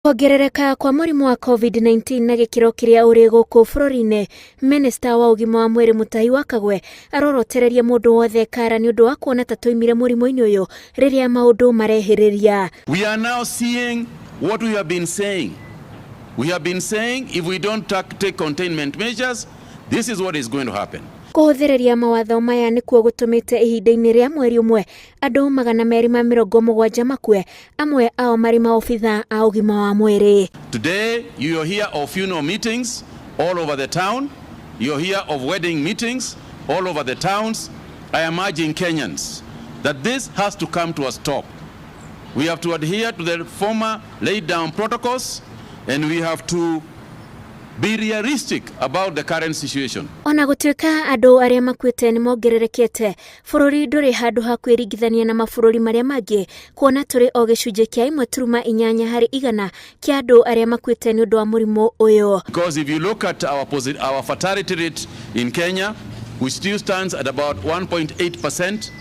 Kuongerereka kwa mũrimũ wa COVID-19 na gĩkĩro kĩrĩa ũrĩ gũkũ bũrũri-inĩ, Minista wa ũgima wa mwĩrĩ Mutahi wa Kagwe arorotereria mũndũ wothe kara nĩ ũndũ wa kuona ta tũimire mũrimũ-inĩ ũyũ rĩrĩa maũndũ marehĩrĩria. We are now seeing what we have been saying. We have been saying if we don't take containment measures, this is what is going to happen. Kũhũthĩrĩria mawatho maya nĩkuo gũtũmĩte ihinda-inĩ rĩa mweri ũmwe andũ 270 makue, amwe ao marĩ maobitha a ũgima wa mwĩrĩ. Today, you hear of funeral meetings all over the town. You hear of wedding meetings all over the towns. I am urging Kenyans that this has to come to a stop. We have to adhere to the former laid down protocols and we have to be realistic about the current situation. Ona gũtuĩka andũ arĩa makuĩte nĩ mongererekete, bũrũri ndũrĩ handũ ha kwĩringithania na mabũrũri marĩa mangĩ, kuona tũrĩ o gĩcunjĩ kĩa 1.8 harĩ igana kĩa andũ arĩa makuĩte nĩ ũndũ wa mũrimũ ũyũ. Because if you look at our fatality rate in Kenya, which still stands at about 1.8%,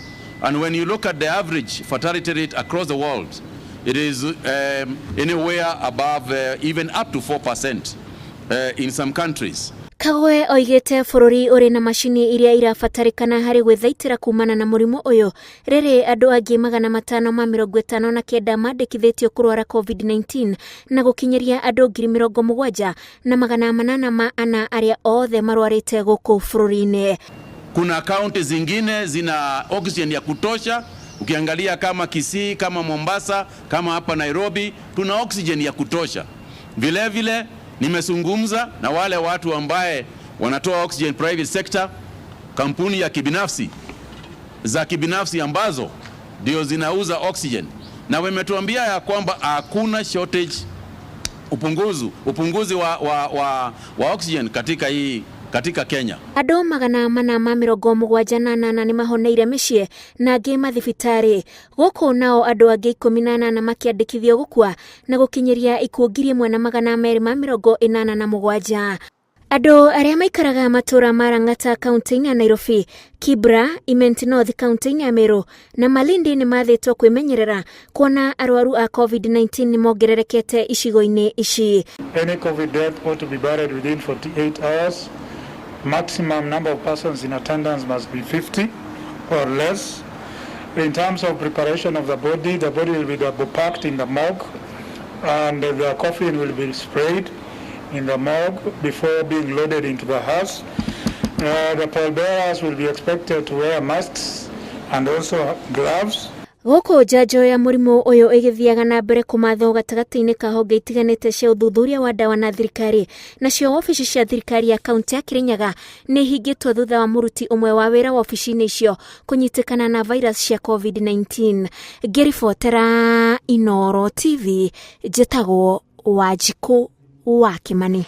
and when you look at the average fatality rate across the world, it is anywhere above even up to 4% in some countries. Kagwe oigĩte bũrũri ũrĩ na macini iria irabatarĩkana harĩ gwĩthaitĩra kumana na mũrimũ ũyũ, rĩrĩ andũ angĩ 559 mandĩkithĩtio kũrwara COVID-19 na gũkinyĩria andũ 70,804 arĩa othe marwarĩte gũkũ bũrũri-inĩ. Kuna kaunti zingine zina oxygen ya kutosha. Ukiangalia kama Kisii, kama Mombasa, kama hapa Nairobi, tuna oxygen ya kutosha. Vile vile nimezungumza na wale watu ambaye wanatoa oxygen private sector, kampuni ya kibinafsi za kibinafsi ambazo ndio zinauza oxygen, na wametuambia ya kwamba hakuna shortage, upunguzi wa oxygen katika Kenya. Andũ 478 nĩ mahoneire mĩciĩ na angĩ mathibitarĩ, gũkũ nao andũ angĩ 18 makĩandĩkithio gũkua na gũkinyĩria ikuũ 1287. Andũ arĩa maikaraga matũra ma Lang'ata kaunti-inĩ ya Nairobi, Kibra, Imenti North kaunti-inĩ ya Meru na Malindi nĩ mathĩtwo kwĩmenyerera kuona arwaru a COVID-19 nĩ mongererekete icigo-inĩ ici. Any COVID death ought to be buried within 48 hours. Maximum number of persons in attendance must be 50 or less. In terms of preparation of the body will be double packed in the morgue and the coffin will be sprayed in the morgue before being loaded into the hearse. The pallbearers will be expected to wear masks and also gloves. Gũkũ njanjo ya mũrimũ ũyũ ĩgĩthiaga na mbere kũmathwo gatagatĩ-inĩ ka honge itiganĩte cia ũthuthuria wa ndawa na thirikari, nacio wabici cia thirikari ya kaunti ya Kirinyaga nĩ ihingĩtwo thutha wa mũruti ũmwe wa wĩra wabici-inĩ icio kũnyitĩkana na virus cia COVID-19. Ngĩribotera Inooro TV, njĩtagwo Wanjikũ wa Kĩmani.